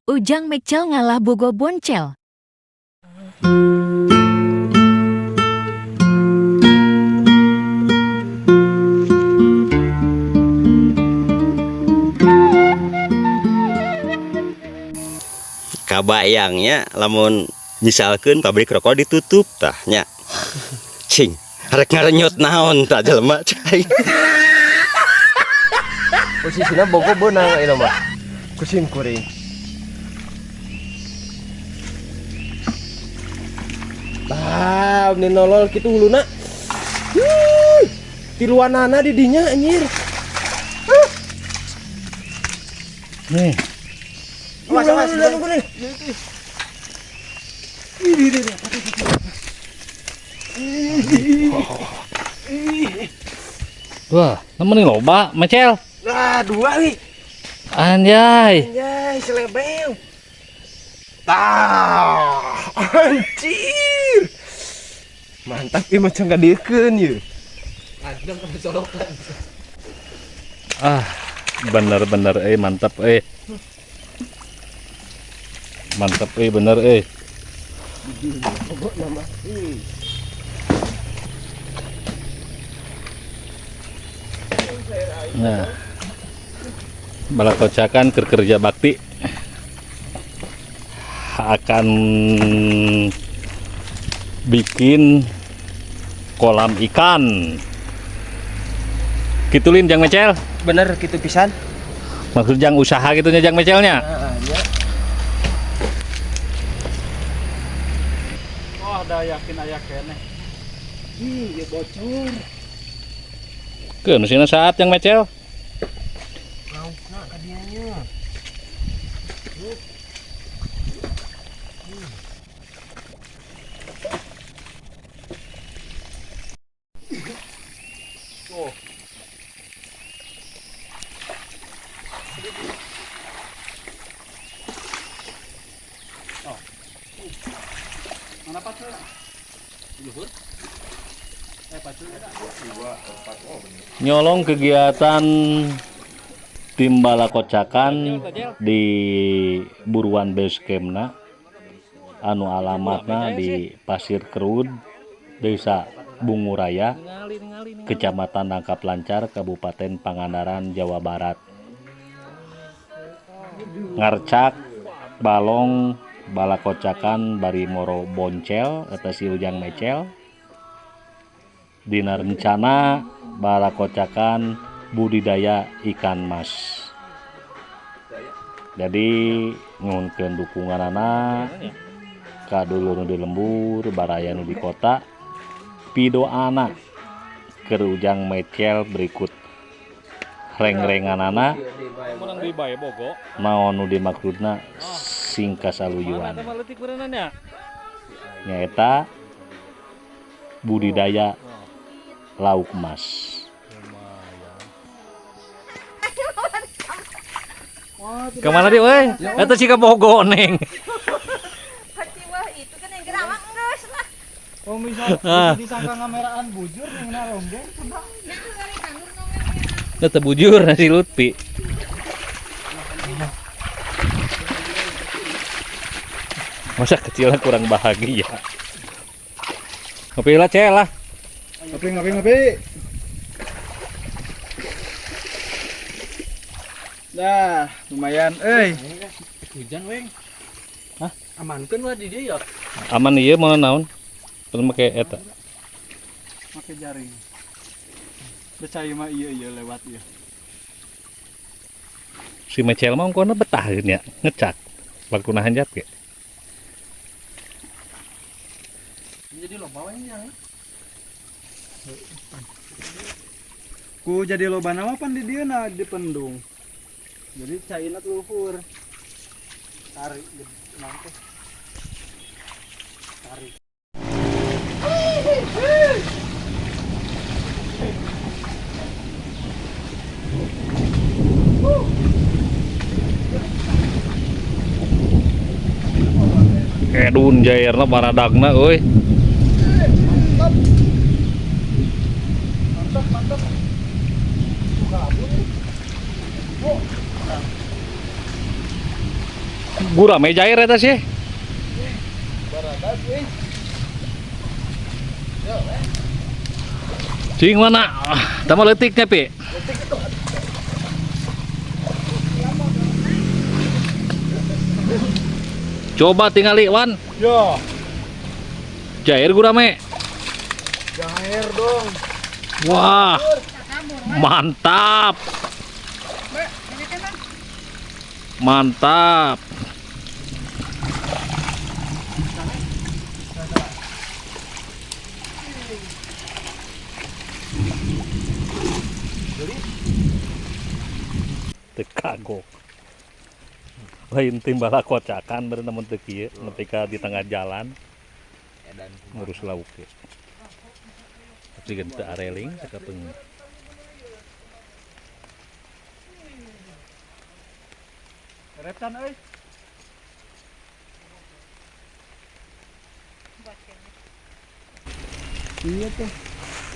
Ujang Mecel ngalah Bogo Boncel. Kabayangnya lamun misalkan pabrik rokok ditutup tah nya, cing rek ngarenyot naon tah jelema cai. Posisinya bogo beunang ieu mah. Kusim kuring. Tah, ini nolol kitu huluna. Huh, tiluanana di dinya anjir. Nih. Awas, awas, awas. Wah, nemenin loba, Mecel. Lah, dua nih. Anjay. Anjay, selebel. Tah, anjir. Mantap ieu macam kadiekeun ieu. Ah, bener-bener mantap eh. Mantap bener eh. Nah, Balakocakan kerja bakti akan bikin kolam ikan. Kitulin Jang Mecel. Bener gitu pisan. Maksud Jang usaha gitu nya Jang Mecelnya. Heeh, ya. Oh, ada yakin aya keneh. Ih, ya bocor. Keun sina saat Jang Mecel. Laukna ka dianya. Mana pacul? Luhur. Pacul ada. Nyolong kegiatan tim Balakocakan di Buruan Base Campna anu alamatna di Pasir Kerud, Desa Bunguraya, Kecamatan Nangkap Lancar, Kabupaten Pangandaran, Jawa Barat. Ngarcak balong Balakocakan bari moro boncel eta si Ujang Mecel. Dina rencana Balakocakan budidaya ikan mas. Jadi nyuhunkeun dukunganana ka dulur nu di lembur, baraya nu di kota, pidoana keur Ujang Mecel berikut reng-renganana naon nu dimaksudna sing kasaluyuan. Nyaeta budidaya lauk emas. Kemana dia, weh? Eta sih ke Bogo, Neng. Wah, itu kan yang gerawang geus lah. Oh, misal disangka ngameraan bujur ning naronggeng. Eta bujur nasi Lutfi. Masa kecilnya kurang bahagia. Ngopi lah, Cel lah. Ngopi, ngopi, ngopi. Nah, lumayan, euy. Hujan, weng. Hah? Amankeun lah di dia ya. Aman ieu mau naon? Terus make eta. Make jaring. Percaya mah iya iya lewat iya. Si Mecel mah ongkona betah nya, ngecak. Waktu nahan jat ge. Jadi loba we nya. Ku jadi loba nama pan di dieu na dipendung. Jadi caina luhur. Tarik nanti. Tarik. Edun jairna baradagna euy. Mantap, mantap. Gurame jair eta sih. Cing mana? Tama leutiknya, Pi. Coba tingali, Wan. Yo. Jair gurame. Jair dong. Wah. Mantap. Mantap. Teu kagok. Lain timbala kocakan beureun namun teu kieu nepi ka di tengah jalan ngurus lauk ge. Tapi gen teu areling sakapeung. Reptan euy. Iya tuh.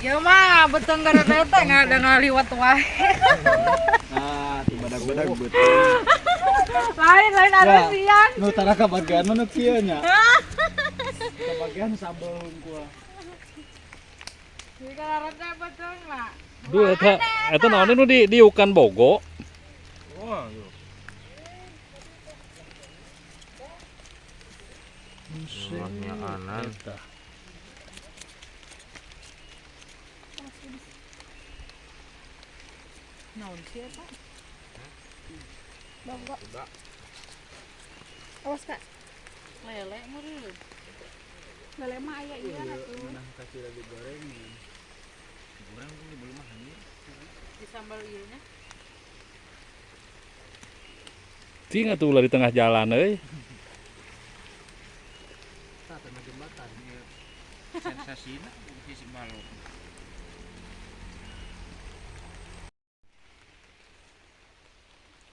Ya mah beteng gara teh nggak ada ngaliwat wae. Ah, tuh badag-badag beteng. Lain-lain ada siang. Nu tara kabagian mah nu kieu nya. Kabagian sambel hungkul. Jadi gara teh beteng lah. Duh eta eta naon nu di diukan bogo. Wah, yo. Eta. Naon sih eta? Bogo. Awas Kak. Lele meureun. Lele mah aya ieu atuh. Nah, kasih lagi goreng nih. Goreng tuh belum mah ini. Di sambal ieu nya. Cing atuh ulah di tengah jalan euy. Tah tengah jembatan. Sensasina si balong.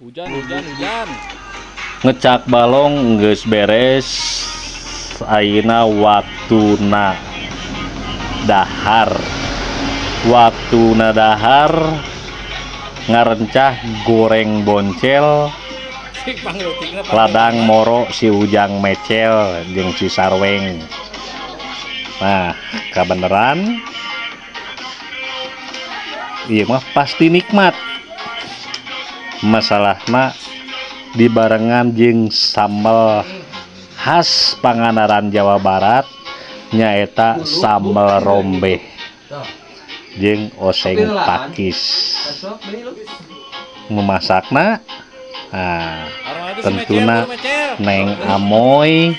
Hujan, hujan, hujan. Ngecak balong geus beres, ayeuna waktuna dahar. Waktuna dahar ngarencah goreng boncel, ladang moro si Ujang mecel jeung si Sarweng. Nah, kabeneran ieu mah pasti nikmat. Masalahna dibarengan jeung sambel khas Pangandaran Jawa Barat nyaeta sambel rombeh jeung oseng pakis. Memasakna nah, tentuna Neng Amoy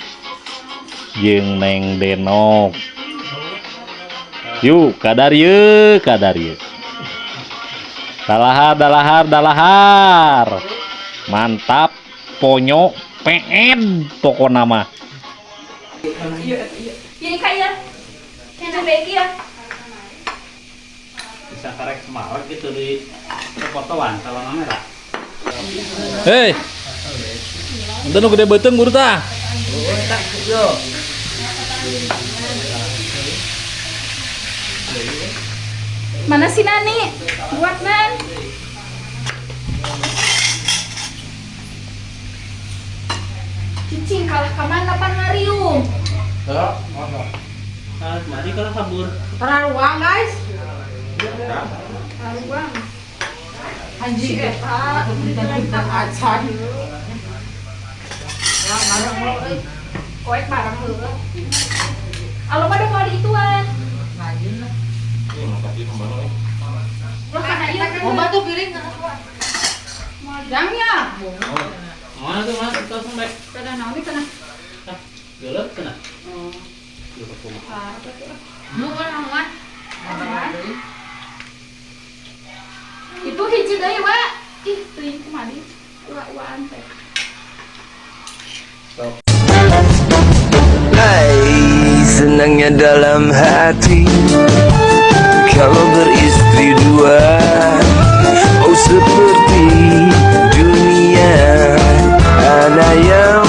jeung Neng Denok. Yuk kadar yeuh, kadar yeuh. Dalahar, dalahar, dalahar. Mantap, ponyo, PN pokona mah. Iya, iya. Ini kaya. Kena beki ya. Bisa karek semarang gitu di fotoan kalau merah. Hei. Ente nu gede beuteung buru tah. Mana si Nani? Buat Nan. Cicing kalah ka mana pan ngariung? Heeh, mari kalau kabur. Tararuang guys. Tararuang. Anjing eta kita acan. Ya bareng euy. Koek bareng heueuh. Alo mah da moal diituan. Rajin lah. Loh, kana ieu kan tuh piring. Jang ya. Mana tuh mas? Itu sampai. Kada naon ieu kana? Ah, geuleuh kana. Oh. Nu orang mah. Itu hiji deui, Wak. Ih, teuing kumaha deui? Ua-uaan teh. Hai, senangnya dalam hati kalau beristri dua. Oh seperti dunia ada yang